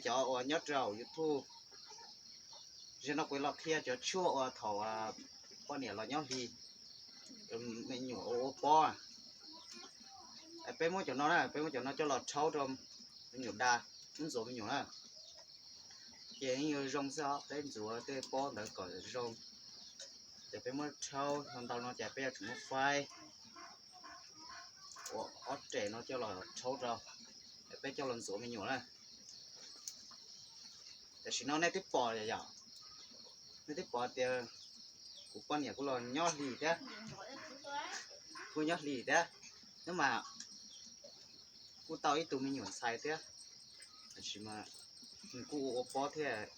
Cov uas nyob rau YouTube, zaum no kuv los qhia cov tshuaj uas thaum poj niam los nyob hli, me nyuam ua ua pob. Peb muab cov no na, peb muab cov no coj los rhaub rau me nyuam da, muab ntxuav me nyuam na. Ces yeej yuav zoo xwb os, peb ntxuav tej pob ntawd kom zoo. Ces peb muab rhaub ntau no ces peb yuav tsum muab faib ua ob rem no coj los rhaub rau, peb coj los ntxuav me nyuam na. Tam sim no nej twb pom yom, nej twb pom tias kuv poj niam kuj los nyob hli thiab, kuj nyob hli thiab, tab mas kuj tau ib tug me nyuam ntxhais thiab. Tam sim no nws kuj ua ua pob thiab,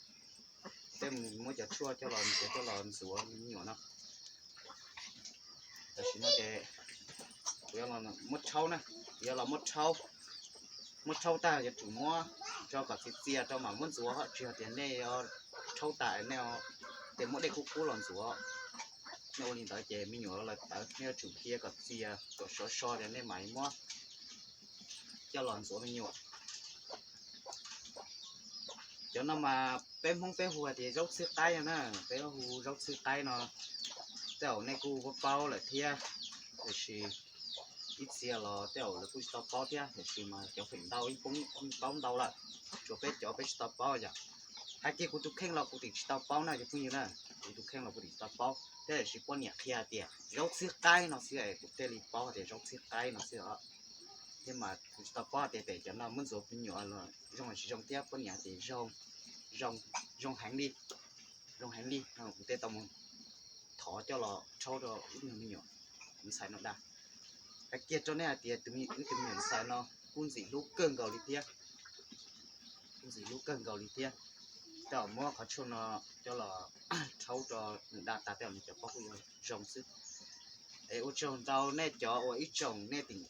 tej mus muab cov tshuaj coj los, coj los ntxuav me nyuam no. Tam sim no ces kuv yuav los muab rhaub na, kuv yuav los muab rhaub. Muab rhaub tag yuav tsum muab tso kom txias txias rau mam muab ntxuav, tsis hais tias nej rhaub tas nej tias muab dej kub kub los ntxuav. Nej ua li ntawd ces me nyuam lawv tawv, nej yuav tsum cia kom txias kom sov so ces nej mam muab coj los ntxuav me nyuam. Cov no mas peb Hmoob peb hu hais tias zaub txhwb qaib no na, peb hu zaub txhwb qaib no. Tej zaum nej kuj paub lawm thiab, tiam sis ib txhia los tej zaum lawv kuj tsis tau paub thiab, tiam sis mas cov feem ntau yeej paub ntau lawm, tsuas peb cov peb tsis tau paub yom. Hais kiag kuv tus kheej los kuv twb tsis tau paub na cov phooj ywg na, kuv tus kheej los kuv twb tsis tau paub thiab, tiam sis poj niam qhia tias zaub txhwb qaib no xwb es kuv thiaj li paub tias zaub txhwb qaib no xwb os. Thiab mas kuv tsis tau paub tias pem cov no muab ntxuav me nyuam los zoo los tsis zoo thiab, poj niam tias zoo, zoo heev li, zoo heev li no kuv thiaj tau mus thov coj los rhaub rau ib tug me nyuam ntxhais no da. Hais kiag rau nej hais tias tus me nyuam ntxhais no kuj ntxim hlub kawg nkaus li thiab, kuj ntxim hlub kawg nkaus li thiab. Tej zaum muab qhov tshuaj no coj los rhaub rau nws da tas tej zaum nws cov pob kuj yuav zoo xwb. Es ua tsaug ntau nej cov uas ib tsoom nej tim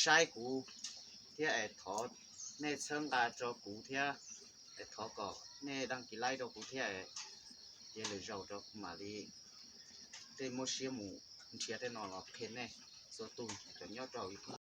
saib kuv thiab es thov nej txhawb nqa rau kuv thiab, es thov kom nej đăng ký like rau kuv thiab, ces lwm zaus rau kuv mam li tej muaj siab mus nrhiav tej no los qhia nej txhua tus cov nyob rau